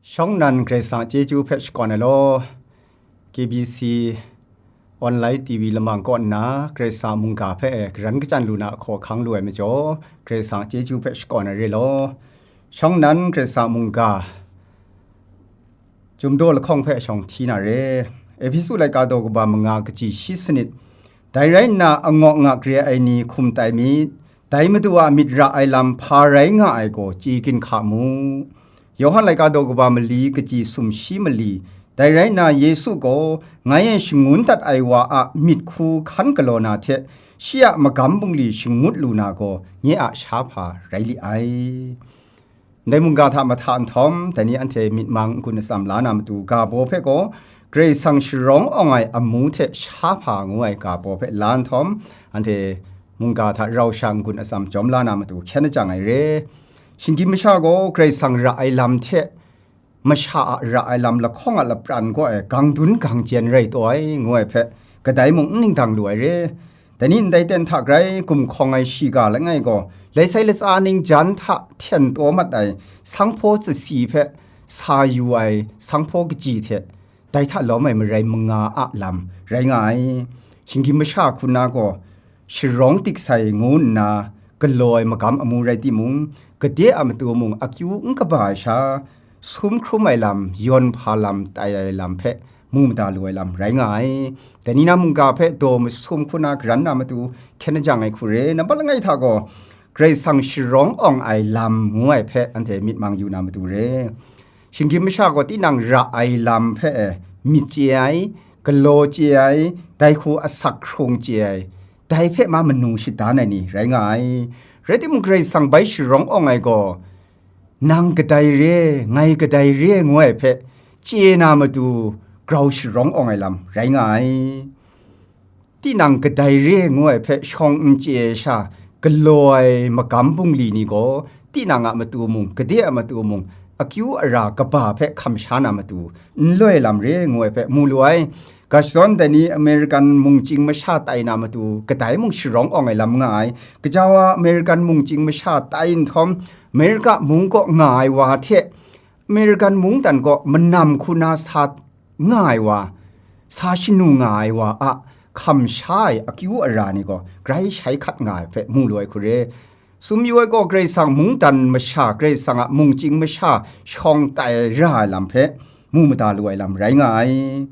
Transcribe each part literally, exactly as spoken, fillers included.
Shawng nnan Karai Kasang chyeju hpe shakawn ai law, K B C online T V lamang kaw nna Karai Kasang mungga hpe garan kachyan lu na ahkaw ahkang lu ai majaw, Karai Kasang chyeju hpe shakawn ai re law. Shawng nnan Karai Kasang mungga, Chyum daw lahkawng hpe shawng hti na re. Ehpesu laika daw kaba manga kaji shi sanit. Dai rai nna, angawk angak re ai ni hkum tai myit. Dai Madu a myit ra ai lam hpa rai nga ai gaw chye ginhka mu. Yawhan laika daw kaba mali kaji sumshi mali. Dai rai nna, Yesu gaw, ngai e shangun dat ai wa a myit hku hkan galaw na hte, shi a magam bungli shangut lu na gaw, nye a sha hpa rai li ai. Ndai mungga hta mahta nhtawm, dai ni anhte myit mang n-gun atsam la na matu ga baw hpe gaw, Karai Kasang sharawng awng ai amu hte sha hpa ngu ai ga baw hpe la nhtawm, anhte mungga hta rau sha n-gun atsam jawm la na matu hkyen ajang ai re. Shinggyim masha gaw Karai Kasang ra ai lam hte masha a ra ai lam lahkawng a lapran gaw ai gang dun gang jen rai taw ai, ngu ai hpe, kadai mung n ning dang lu ai re. Dai ni ndai ten hta grai gumhkawng ai shiga langai gaw, lai sai latsa ning jan hta hten taw mat ai sanghpaw tsasi hpe sa yu ai sanghpaw kaji hte, dai hta lawm ai marai manga a lam rai nga ai. Shinggyim masha hku na gaw, sharawng dik sai ngu nna galaw ai magam amu rai timung, gade a matu mung akyu n kaba ai sha, sum hkrum ai lam, yawn hpa lam, tai ai lam hpe mu mada lu ai lam rai nga ai. Dai ni na mungga hpe daw masum hku na garan na matu hkyen ajang ai hku re, nambat langai hta gaw, Karai Kasang sharawng awng ai lam ngu ai hpe anhte myit mang yu na matu re. Shinggyim masha gaw tinang ra ai lam hpe myit chye ai, galaw chye ai, dai hku asak hkrung chye ai, dai hpe ma manu shadan ai ni rai nga ai. Rai timung, Karai Kasang bai sharawng awng ai gaw, nang kadai re, ngai kadai re ngu ai hpe chye na matu grau sharawng awng ai lam rai nga ai. Tinang kadai re ngu ai hpe shawng n chye ai sha, galaw ai magam bungli ni gaw, tinang a matu mung, gade a matu mung, akyu ara kaba hpe hkam sha na matu, n loi lam re ngu ai hpe mu lu ai. Ga shadawn dai ni American mungchying masha tai na matu, kadai mung sharawng awng ai lam nga ai. Gaja wa American mungchying masha tai nhtawm, America mung kaw nga ai wa hte, American mungdan kaw manam hku na sa nga ai wa, sa shanu nga ai wa a hkam sha ai akyu ara ni gaw grai shai hkat nga ai hpe mu lu ai hku re. Sum yu ai gaw, Karai Kasang mungdan masha, Karai Kasang a mungchying masha shawng tai ra ai lam hpe mu mada lu ai lam rai nga ai.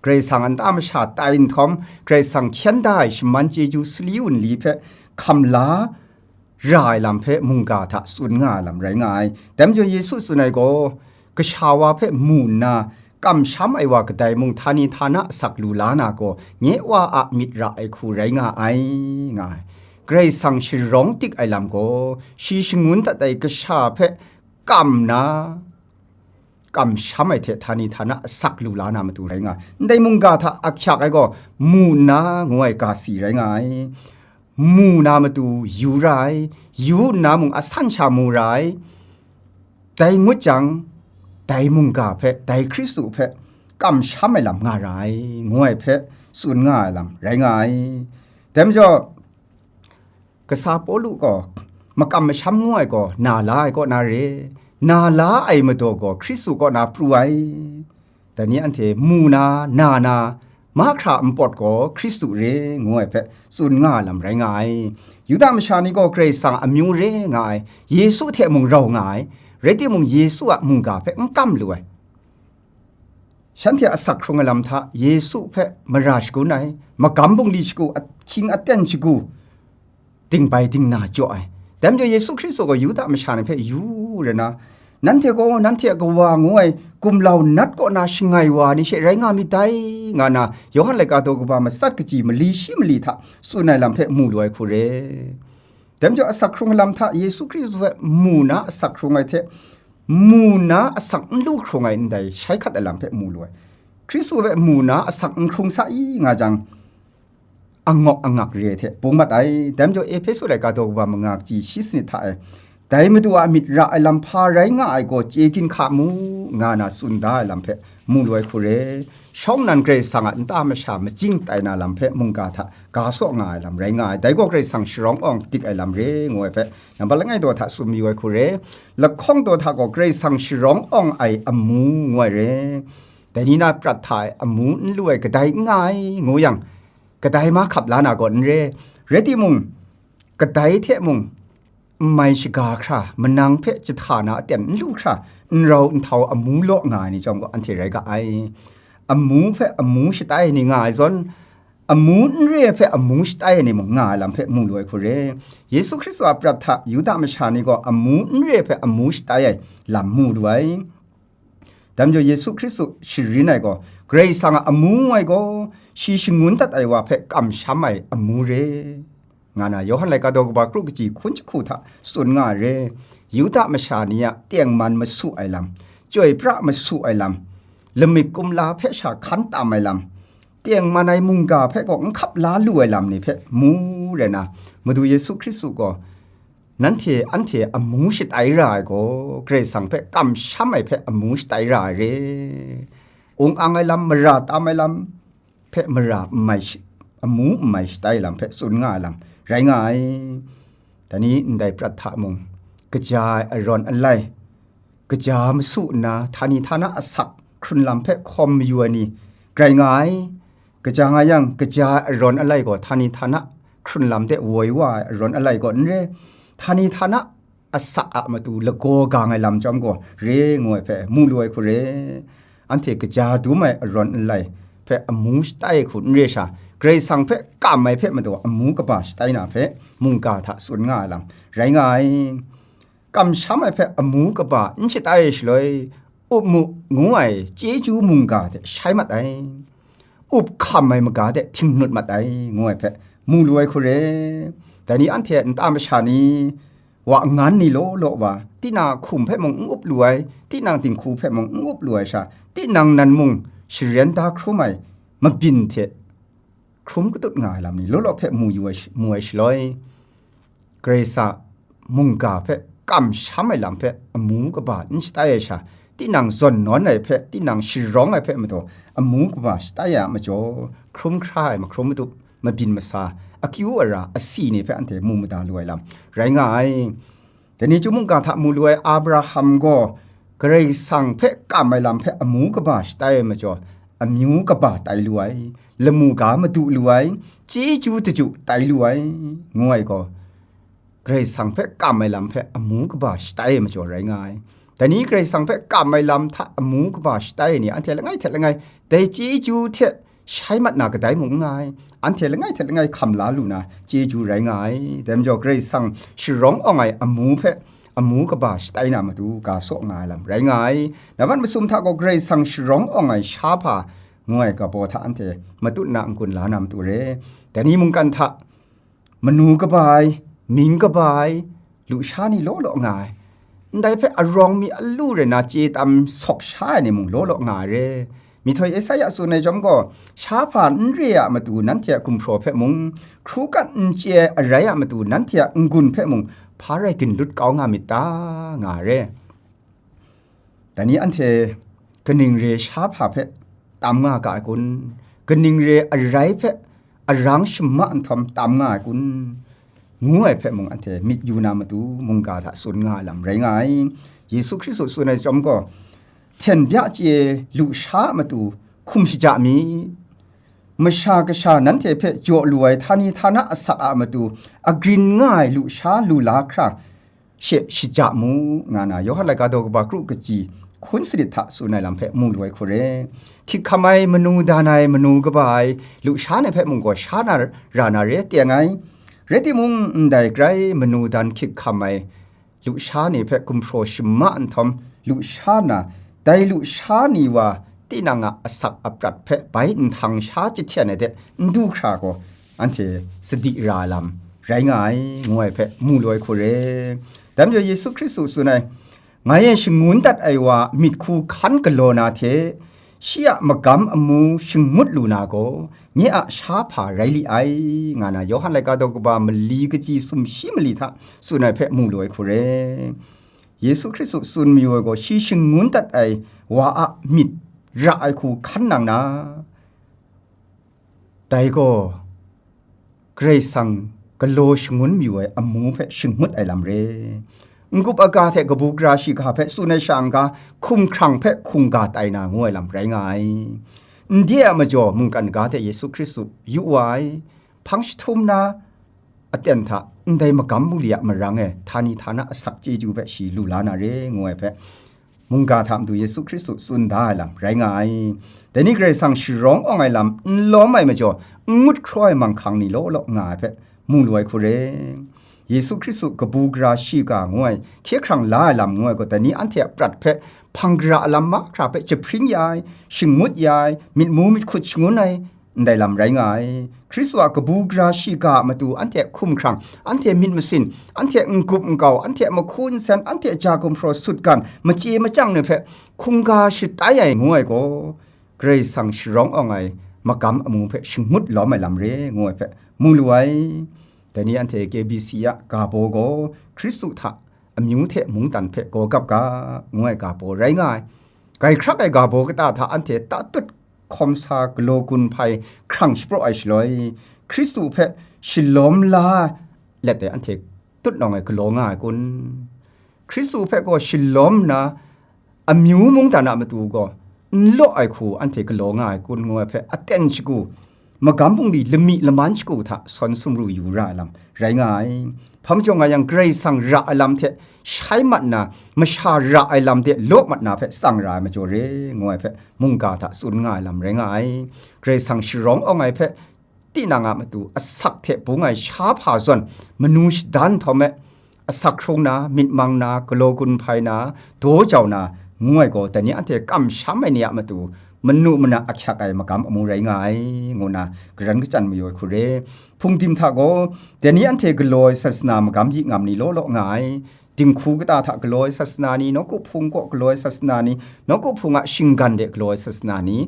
Karai Kasang a nta masha tai nhtawm, Karai Kasang hkyen da ai shaman chyeju sali wunli hpe hkam la ra ai lam hpe mungga hta tsun nga ai lam rai nga ai. Dai majaw Yesu tsun ai gaw, kasha wa hpe mu nna, kamsham ai wa kadai mung htani htana asak lu la na gaw, nye Wa a myit ra ai hku rai nga ai, nga ai. Karai Kasang sharawng dik ai lam gaw, shi shangun dat ai kasha hpe kam na, kamsham ai hte htani htana asak lu la na matu rai nga ai. Ndai mungga hta ahkyak ai gaw, mu nna ngu ai ga si rai nga ai. Mu na matu yu ra ai, yu nna mung asan sha mu ra ai. Dai ngut jang, dai mungga hpe, dai Hkristu hpe kamsham ai lam nga ra ai, ngu ai hpe tsun nga ai lam rai nga ai. Dai majaw, kasa Pawlu gaw, makam masham ngu ai gaw na la ai kaw na re, na la ai madaw gaw Hkristu kaw na pru ai. Dai ni anhte mu na, na na, mahkra npawt gaw Hkristu re, ngu ai hpe tsun nga ai lam rai nga ai. Yuda masha ni gaw Karai Kasang amyu re nga ai, Yesu hte mung rau nga ai, rai timung, Yesu a mungga hpe n kam lu ai. Shanhte asak hkrung ai lam hta Yesu hpe mara shagun ai, magam bungli shagu, ahkying aten shagu, dingbai dingna jaw ai. Dai majaw Yesu Hkristu gaw Yuda masha ni hpe yu rai na, nanhte gaw nanhte a kawa ngu ai gumlau nat kaw na shangai wa ni she rai nga myit dai, nga na, Yawhan laika daw kaba matsat kaji mali shi mali hta tsun ai lam hpe mu lu ai hku re. Dai majaw asak hkrung ai lam hta Yesu Hkristu hpe mu na asak hkrung ai hte, mu na asak n lu hkrung ai ndai shai hkat ai lam hpe mu lu ai. Hkristu hpe mu na asak n hkrung sa i nga jang, angawk angak re ai hte bung mat ai. Dai majaw Ehpesu laika daw kaba manga kaji shi sanit hta e, Dai Madu a myit ra ai lam hpa rai nga ai gaw chye ginhka mu, nga na tsun da ai lam hpe mu lu ai hku re. Shawng nnan Karai Kasang a nta masha majing tai na lam hpe mungga hta ga saw nga ai lam rai nga ai. Dai gaw Karai Kasang sharawng awng dik ai lam re, ngu ai hpe, nambat langai daw hta tsun mayu ai hku re. Lahkawng daw hta gaw Karai Kasang sharawng awng ai amu, ngu ai re. Dai ni na prat hta ai amu n lu ai kadai n nga ai, ngu yang, kadai mahkap la na gaw n re. Rai timung, kadai hte mung n mai shaga hkra, manang hpe jahta na aten n lu hkra, n rau n htau amu law nga ai ni chyawm gaw, anhte rai ga ai. Amu hpe amu shatai ai ni nga ai zawn, amu n re ai hpe amu shatai ai ni mung nga ai lam hpe mu lu ai hku re. Yesu Hkristu a prat hta Yuda masha ni gaw amu n re ai hpe amu shatai ai lam mu lu ai. Dai majaw Yesu Hkristu sharin ai gaw, Karai Kasang a amu ngu ai gaw, shi shangun dat ai wa hpe kamsham ai amu re, nga na Yawhan laika daw kaba kru kaji hkun jahku hta tsun nga ai re. Yuda masha ni a tengman masu ai lam, chyoi pra masu ai lam, lamik kumla hpe sha hkan tam ai lam, tengman ai mungga hpe gaw n hkap la lu ai lam ni hpe mu rai na, Madu Yesu Hkristu gaw, nanhte anhte amu shatai ra ai gaw, Karai Kasang hpe kamsham ai hpe amu shatai ra ai re. Ung ang ai lam, mara tam ai lam hpe mara n mai shi-, amu n mai shatai ai lam hpe tsun nga ai lam rai nga ai. Dai ni ndai prat hta mung, kaja ai arawn alai, kaja masu nna, htani htana asak hkrun lam hpe hkawm mayu ai ni grai nga ai. Kaja nga yang, kaja ai arawn alai gaw htani htana hkrun lam de woi wa ai arawn alai gaw n re, htani htana asak a matu lagaw gang ai lam chyawm gaw re, ngu ai hpe mu lu ai hku re. Anhte kaja dum ai arawn alai hpe amu shatai ai hku n re sha, Karai Kasang hpe kam ai hpe madu amu kaba shatai na hpe mungga hta tsun nga ai lam rai nga ai. Kamsham ai hpe amu kaba n shatai ai shaloi, up mu ngu ai chyeju mungga de shai mat ai, up hkam ai maga de htingnut mat ai, ngu ai hpe mu lu ai hku re. Dai ni anhte a nta masha ni, wa ngan ni law law wa, tinang a hkum hpe mung n up lu ai, tinang dinghku hpe mung n up lu ai sha, tinang nan mung sharen da hkrum ai mabyin hte hkrum katut nga ai lam ni law law hpe mu yu ai sh-, mu ai shaloi, Karai Kasang mungga hpe kamsham ai lam hpe amu kaba n shatai ai sha, tinang zawn nawn ai hpe, tinang sharawng ai hpe madu amu kaba shatai ai a majaw, hkrum hkra ai mahkrum matup, mabyin masa, akyu ara, asi ni hpe anhte mu mada lu ai lam rai nga ai. Dai ni chyum mungga hta mu lu ai Abraham gaw Karai Kasang hpe kam ai lam hpe amu kaba shatai ai majaw, amyu kaba tai lu ai, lamu ga madu lu ai, chyeju daju tai lu ai, ngu ai gaw, Karai Kasang hpe kam ai lam hpe amu kaba shatai ai majaw rai nga ai. Dai ni Karai Kasang hpe kam ai lam hta amu kaba shatai ai ni, anhte langai hte langai, dai chyeju hte shai mat na kadai mung n nga ai. Anhte langai hte langai hkam la lu na chyeju rai nga ai. Dai majaw Karai Kasang sharawng awng ai amu hpe amu kaba shatai na matu ga saw nga ai lam rai nga ai. Nambat masum hta gaw Karai Kasang sharawng awng ai sha hpa ngu ai ga baw hta anhte matut na n-gun la na matu re. Dai ni mungkan hta manu kaba ai, mying kaba ai, lusha ni law law nga ai. Ndai hpe arawng mi alu rai na chye tam sawk sha ai ni mung law law nga ai re. Myihtoi Esaia tsun ai jawm gaw, sha hpa n re a matu nanhte a gumhpraw hpe mung, hkru kat n chye ai arai a matu nanhte a n-gun hpe mung, hpa rai ginlut kau nga myit ta, nga ai re. Dai ni anhte kaning re sha hpa hpe tam nga ga ai kun? Kaning re arai hpe arang shama nhtawm tam nga ai kun? Ngu ai hpe mung anhte myit yu na matu mungga hta tsun nga ai lam rai nga ai. Yesu Hkristu tsun ai chyawm gaw, hten bya chye lusha a matu hkum shaja mi, Masha Kasha nanhte hpe jaw lu ai htani htana asak a matu agrin nga ai lusha lu la hkra, she shaja mu, nga na Yawhan laika daw kaba kru kaji hkun sanit hta tsun ai lam hpe mu lu ai hku re. Hkyik hkam ai manu dan ai manu kaba ai lusha ni hpe mung gaw sha na ra na re teng ai. Rai timung, ndai grai manu dan hkyik hkam ai lusha ni hpe gumhpraw shama nhtawm, lusha na, dai lusha ni wa tinang a asak aprat hpe bai nhtang sha jahten ai de n du hkra gaw, anhte sadi ra ai lam rai nga ai, ngu ai hpe mu lu ai hku re. Dai majaw Yesu Hkristu tsun ai, ngai e shangun dat ai wa myit hku hkan galaw na hte, Shi a magam amu shangut lu na gaw, nye a sha hpa rai li ai, nga na Yawhan laika daw kaba mali kaji sumshi mali hta tsun ai hpe mu lu ai hku re. Yesu Hkristu tsun mayu ai gaw, shi shangun dat ai wa a myit ra ai hku hkan nang na, dai gaw Karai Kasang galaw shangun mayu ai amu hpe shangut ai lam re. N-gup aga hte kabu gara shiga hpe tsun ai sha n-ga, hkumhkrang hpe hkungga tai na ngu ai lam rai nga ai. Ndai a majaw mungkan ga hte Yesu Hkristu yu wa ai, hpang jahtum na aten hta ndai magam bungli a marang e htani htana asak chyeju hpe shi lu la na re, ngu ai hpe, mungga hta matu Yesu Hkristu tsun da ai lam rai nga ai. Dai ni Karai Kasang sharawng awng ai lam n lawm ai majaw, n ngut hkraw ai manghkang ni law law nga ai hpe mu lu ai hku re. Yesu Hkristu kabu gara shiga ngu ai, hkye hkrang la ai lam ngu ai gaw, dai ni anhte a prat hpe hpang gara a lam mahkra hpe jahpring ya ai, shangut ya ai, myit mu myit hkut shangun ai, ndai lam rai nga ai. Hkristu a kabu gara shiga a matu anhte hkumhkrang, anhte myit masin, anhte n-gup n-gau, anhte mahku nsen, anhte ja gumhpraw sutgan, machye machyang ni hpe hkungga shatai ai ngu ai gaw, Karai Kasang sharawng awng ai magam amu hpe shangut lawm ai lam re ngu ai hpe mu lu ai. Dai ni anhte K B C a ga baw gaw Hkristu hta amyu hte mungdan hpe gaw gap ga, ngu ai ga baw rai nga ai. Grai hkrak ai ga baw kata hta anhte tatut hkawm sa galaw gun hpai hkrang shapraw ai shaloi, Hkristu hpe shalawm la let ai anhte tut nawng ai galaw nga ai kun? Hkristu hpe gaw shalawm nna, amyu mungdan a matu gaw n law ai hku anhte galaw nga ai kun, ngu ai hpe aten shagu, magam bungli lami laman shagu hta sawn sumru yu ra ai lam rai nga ai. Hpa majaw nga yang, Karai Kasang ra ai lam hte shai mat na, masha ra ai lam de law mat na hpe tsang ra ai majaw re, ngu ai hpe mungga hta tsun nga ai lam rai nga ai. Karai Kasang sharawng awng ai hpe tinang a matu asak hte bung ai sha hpa zawn manu shadan nhtawm e, asak hkrung na, myit mang na, galaw gun hpai na, daw jau na, ngu ai gaw, dai ni anhte kamsham ai ni a matu manu mana ahkyak ai magam amu rai nga ai, ngu na karan kachyan mayu ai hku re. Hpungdim hta gaw, dai ni anhte galaw ai sasana magam yi ngam ni law law nga ai. Dinghku kata hta galaw ai sasana ni, nawku hpung kaw galaw ai sasana ni, nawku hpung a shinggan de galaw ai sasana ni,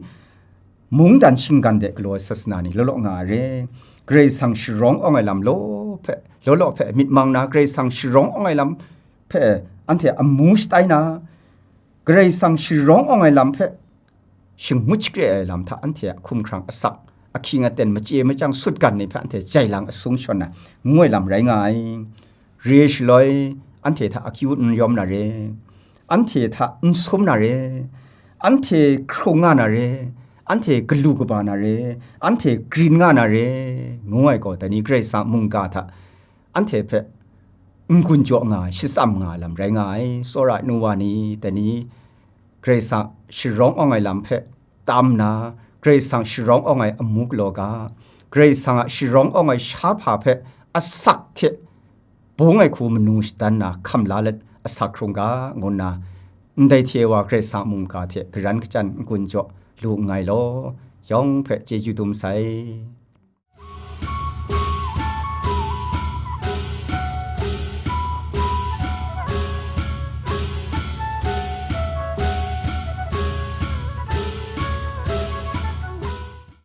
mungdan shinggan de galaw ai sasana ni law law nga ai re. Karai Kasang sharawng awng ai lam law hpe, law law hpe myit mang na, Karai Kasang sharawng awng ai lam hpe anhte amu shatai na, Karai Kasang sharawng awng ai lam hpe shangut shakre ai lam hta anhte a hkumhkrang asak, ahkying aten, machye machyang sutgan ni hpe anhte jai lang asung shawn na, ngu ai lam rai nga ai. Re shaloi, anhte hta akyu n yawm na re, anhte hta n sum na re, anhte hkrung nga na re, anhte galu kaba na re, anhte grin nga na re, ngu ai gaw, dai ni Karai Kasang mungga hta anhte hpe n-gun jaw nga ai, shatsam nga ai lam rai nga ai. Tsawra ai nu wa ni, dai ni Karai Kasang sharawng awng ai lam hpe tam nna, Karai Kasang sharawng awng ai amu galaw ga, Karai Kasang a sharawng awng ai sha hpa hpe asak hte bung ai hku manu shadan na hkam la let asak hkrung ga, ngu nna, ndai hte wa Karai Kasang a mungga hte karan kachyan n-gun jaw lu nngai law, yawng hpe chyeju dum sai.